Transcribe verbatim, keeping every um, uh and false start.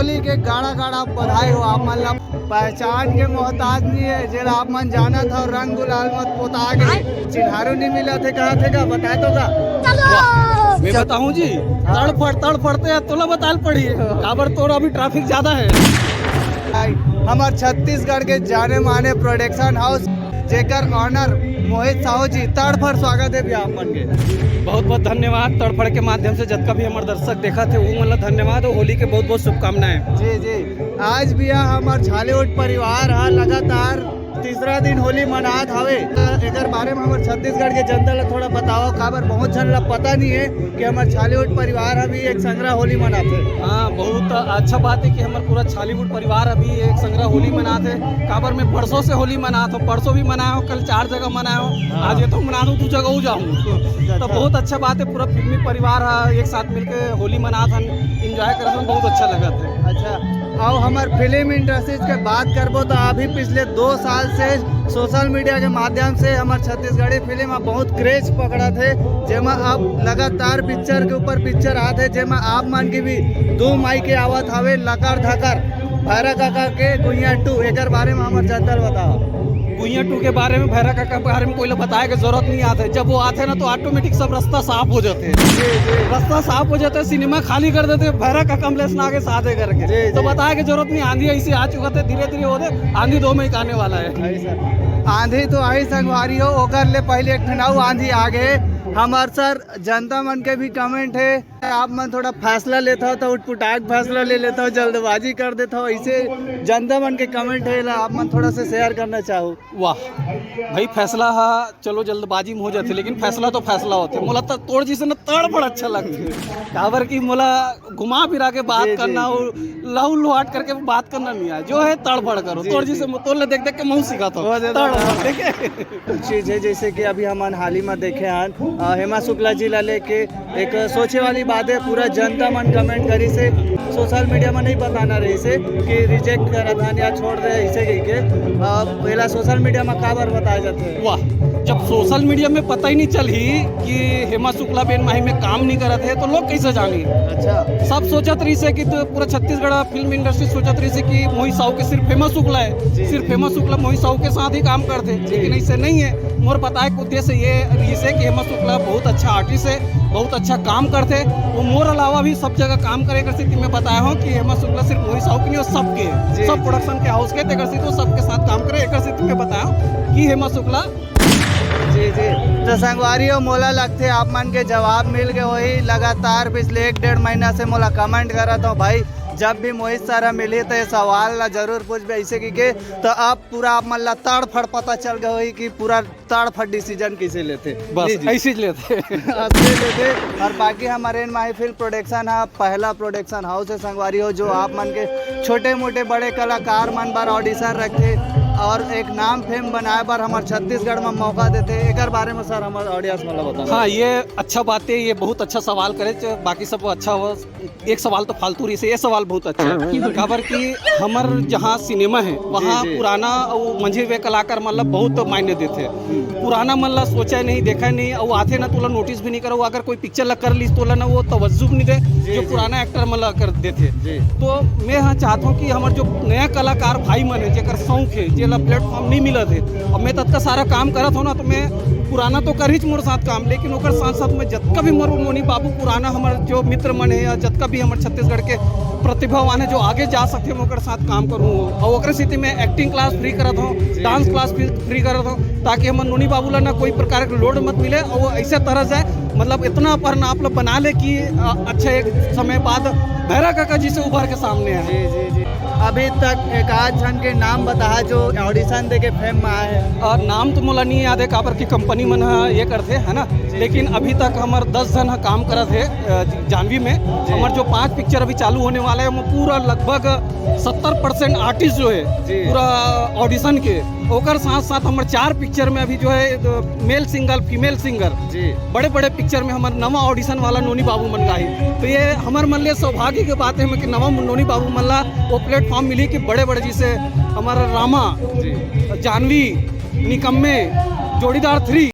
होली के गाड़ा गाड़ा बधाई हो। आप मन ला पहचान के मोहताज नहीं है, जेला आप मन जानत हो, रंग गुलाल मत पोता गे, चिन्हारो नहीं मिला थे, कहा थे का, बता दो का? मैं बताऊं जी, तड़फड़ तड़फड़ते हैं, तोला बताल पड़ी है, काबर तोर अभी ट्रैफिक ज्यादा है। भाई, हमार छत्तीसगढ़ के जाने माने प्रोडक्शन हाउस, जेकर ऑनर मोहित साहू जी, तड़फड़ स्वागत है भैया आप मन के। बहुत बहुत धन्यवाद। तड़फड़ के माध्यम से जतका भी हमारे दर्शक देखा थे, वो मतलब धन्यवाद और होली के बहुत बहुत शुभकामनाएं। जी जी। आज भैया हमार छालीवुड परिवार हा लगातार तीसरा दिन होली मनात हवे। त एकर बारे में हमर छत्तीसगढ़ के जनता ला थोड़ा बताओ, काबर बहुत झन ला पता नहीं है कि हमर छालीवुड परिवार अभी एक संघरा होली मनाथे। हाँ, बहुत अच्छा बात है कि हमर पूरा छालीवुड परिवार अभी एक संघरा होली मनाथे। काबर में परसों से होली मनात हो, परसों भी मनाए हो, कल चार जगह मनाए हो, हाँ। आज ये तो मना दो, दू जगह हो जाऊँ। अच्छा, तो अच्छा। बहुत अच्छा बात है, पूरा फिल्मी परिवार हा एक साथ मिलके होली मनात हन, एंजॉय करत हन, बहुत अच्छा लगत है। अच्छा, अब हमर फिल्म इंडस्ट्रीज के बात करबो तो अभी पिछले दो साल से सोशल मीडिया के माध्यम से हमर छत्तीसगढ़ी फिल्म अब बहुत क्रेज पकड़त हे, जेमा अब लगातार पिक्चर के ऊपर पिक्चर आत हे, जेमा आप मन के भी दो मई के आवत हवे लकर धकर भैरा काका के गुइया टू, एकर बारे में हमर जनता ल बताओ। गुइया टू के बारे में, भैरा काका के बारे में कोई ला बताए के जरूरत नहीं आते। जब वो आते ना तो ऑटोमेटिक सब रास्ता साफ हो जाते हैं। जी, जी। रास्ता साफ हो जाता है, सिनेमा खाली कर देते हैं, भैरा काका अमलेश नागे साधे करके। जी, तो जी। बताए के जरूरत नहीं, आंधी ऐसी आ चुका था, धीरे धीरे हो रहे, आंधी दो मई का आने वाला है। सही सर। आंधी तो आई संगवारी हो, ओकर ले पहले एक ठन अउ आंधी आ गए। हमार सर जनता मन के भी कमेंट है, आप मन थोड़ा फैसला लेता हो तो उटपुटाक फैसला ले लेता हो, जल्दबाजी कर देता हो, ऐसे जनता मन के कमेंट है ला, आप मन थोड़ा सा शेयर करना चाहो। वाह भाई, फैसला हा चलो जल्दबाजी में हो जाथे, लेकिन फैसला तो फैसला होथे। मोला तो तोर जैसे ना तड़फड़ अच्छा लगथे, काबर कि मोला घुमा फिरा के बात जी, जी। करना हो, लहू लुहाट करके बात करना नहीं आए, जो है तड़फड़ करो। जी, तोर जी। जैसे मो-, तोर ले देख देख के महू सीखा था वो दे दो। तड़फड़, ठीक है? कुछ चीज है जैसे कि अभी हमन हाल ही में देखे हन, अ, हेमा शुक्ला जी ला लेके एक सोचे वाली बात है, पूरा जनता मन कमेंट करी से, सोशल मीडिया में नहीं बताना रही से कि रिजेक्ट करत हन या छोड़ दे ऐसे कह के, अ, एला सोशल मीडिया में काबर बताया जाथे? वाह, जब सोशल मीडिया में पता ही नहीं चलही कि हेमा शुक्ला बेन माही में काम नहीं करत है तो लोग कैसे जानी? अच्छा। सब सोचत रही से कि तो पूरा छत्तीसगढ़ फिल्म इंडस्ट्री सोचत रही से कि मोहित साहू के सिर्फ हेमा शुक्ला है, जी, सिर्फ जी। हेमा शुक्ला मोहित साहू के साथ ही काम करते, जी। लेकिन ऐसे नहीं है। मोर बताए के उद्देश्य ये रही से कि हेमा शुक्ला बहुत अच्छा आर्टिस्ट है, बहुत अच्छा काम करते। वो मोर अलावा भी सब जगह काम करे, एकर सेती मैं बताया हूँ कि हेमा शुक्ला सिर्फ मोहित साहू के नहीं, वो सबके है। जी, सब जी। प्रोडक्शन के हाउस के, तेकर सेती वो सबके साथ काम करे, एकर सेती मैं बताया हूँ कि हेमा शुक्ला। जी, जी। तो संगवारी हो, मोला लगथे आप मन के जवाब मिल गए होही। लगातार पिछले एक डेढ़ महीना से मोला कमेंट करत हो भाई, जब भी मोहित सर मिली तो ये सवाल ला जरूर पूछबे ऐसे की के, तो अब पूरा आप मन ला तड़फड़ पता चल गए होही कि पूरा तड़फड़ डिसीजन कैसे लेथे। बस जी, जी। ऐसे ही लेथे। ऐसे लेथे। और बाकी हमारे एन माही फिल्म प्रोडक्शन हा पहला प्रोडक्शन हाउस है संगवारी हो, जो आप मन के छोटे मोटे बड़े कलाकार मन बर ऑडिशन रखथे और एक नाम फेम बनाए बर हमर छत्तीसगढ़ में मौका देथे। एकर बारे में सर हमर ऑडियंस मन ला बताना। हाँ, ये अच्छा बात है, ये बहुत अच्छा सवाल करे, च-, बाकी सब अच्छा हो। एक सवाल तो फालतू रही से, ये सवाल बहुत अच्छा है। काबर कि हमर जहाँ सिनेमा है, वहाँ जी, जी। पुराना अउ मंझे हुए कलाकार मन ला बहुत मायने देथे। पुराना मन ला सोचा नहीं, देखा नहीं, अउ आथे ना तो ओला नोटिस भी नहीं करो। अगर कोई पिक्चर ला कर लीस तो ओला ना वो तवज्जो नहीं दे, जी, जो जी। पुराना एक्टर मन ला कर देथे। जी। तो मैं हाँ चाहत हूँ कि हमर जो नया कलाकार भाई मन है, जेकर शौक है, जेला प्लेटफॉर्म नहीं मिलत है, अब मैं ततका सारा काम करत हूँ ना, तो मैं पुराना तो कर ही मोर साथ काम, लेकिन ओकर साथ साथ में जतका भी मोर नोनी बाबू पुराना हमर जो मित्र मन है या जतका भी हमर छत्तीसगढ़ के प्रतिभावान है जो आगे जा सकते, मैं ओकर साथ काम करूँ। और ओकर सेती मैं एक्टिंग क्लास फ्री करत हूँ, डांस क्लास फ्री, फ्री करत हूँ, ताकि हमर नोनी बाबू ला ना कोई प्रकार के लोड मत मिले और वो ऐसे तरह जाए, मतलब इतना अपन आप लोग बना ले कि, अ, अच्छा एक समय बाद भैरा काका जी से उभर के सामने आए। जी, जी, जी। अभी तक एक आध झन के नाम बताहा जो ऑडिशन दे के फेम में आए हैं। और नाम तो मोला नहीं याद है, काबर की कंपनी मन ह ये करथे, है ना? जी, लेकिन जी। अभी तक हमर दस झन ह काम करत है, अ, जानवी में। जी। हमर जो पांच पिक्चर अभी चालू होने वाला है, वो पूरा लगभग सत्तर परसेंट आर्टिस्ट जो है, जी। पूरा ऑडिशन के, ओकर साथ साथ हमर चार पिक्चर में अभी जो है, अ, मेल सिंगर, फीमेल सिंगर, जी। बड़े-बड़े पिक्चर में हमर नवा ऑडिशन वाला नोनी बाबू मन गाही। तो ये हमर मन ले सौभाग्य के बात है कि नवा नोनी बाबू मन ला वो प्लेटफॉर्म मिली कि बड़े-बड़े जैसे हमर रामा, जी। जानवी, निकम्मे, जोड़ीदार थ्री,